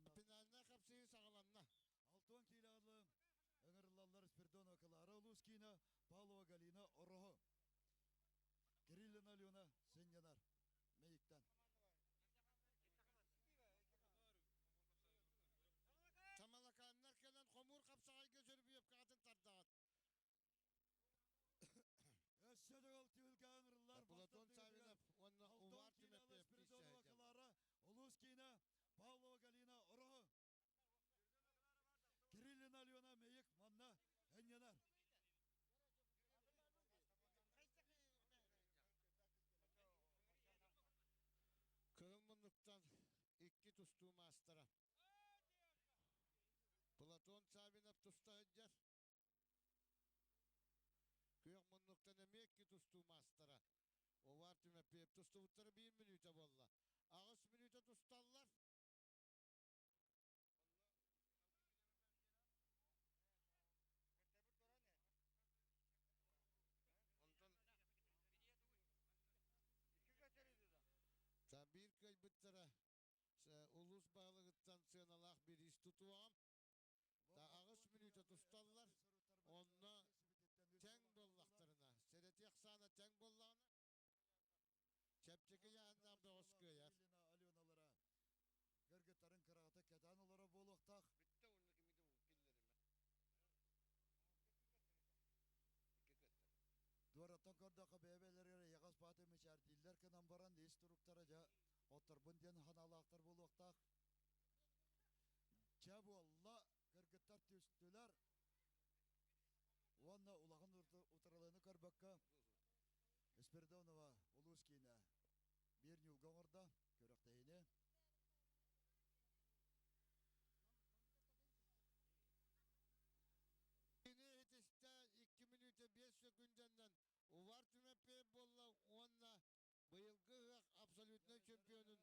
Финальнай хапсыһыы саҕаланна. Алтан киилэҕэ ыҥырыллаллар Спиридонова Клара Лускина, Павлова Галина Ороһу. Кириллина Алена сынньанар Мэйиктэн. Тамалакааннар кэлэн хомуур хапсаҕайга сөрбүйэпкаҕытын тардаҕыт. Өссө да ол түһүлгэ ыҥырыллар Платон Савинов уонна Увар Тимофеев Спиридонова Клара Улускина, Павлова Галина Ороһу. Кириллина Алена Мэйик манна энньэнэр. Кыһыл муннуктан икки тустуу маастара. Платон Савинов туста сылдьар. Күөх муннуктан эмиэ икки тустуу маастара. Увар Тимофеев тустубуттара биир мүнүүтэ буолла. Аҕыс мүнүүтэ тусталлар. Биир кыайбыттара улуус баһылыгыттан сыаналаах бириис тутуоҕум. Аҕыс мүнүүтэ тусталлар. Онно тэҥ буоллахтарына, сэрэтии ахсаана тэҥ буоллаҕына, чэпчэки ыйааһыннаах бөҕөс кыайар. Аленалара кыргыттарын кыраҕата кэтээн олоро буолуохтаах. Дуораттан көрдөххө бэйэ-бэйэлэригэр эйэҕэс бааты мичээрдииллэр гынан баран ис туруктара дьэ отторбун диэн санаалаахтар буолуохтаах. Дьэ буолла, кыргыттар түстүлэр уонна улахан утарылыыны көрбөккө Спиридонова улуус киинэ биир ньуулга оҥордо күрэхтэһиини. Кини итистэ 2 мүнүүтэ 5 сөкүүндэннэн Увар Тимофеев буолла уонна быйылгы ыһыах абсолютнай чемпионун.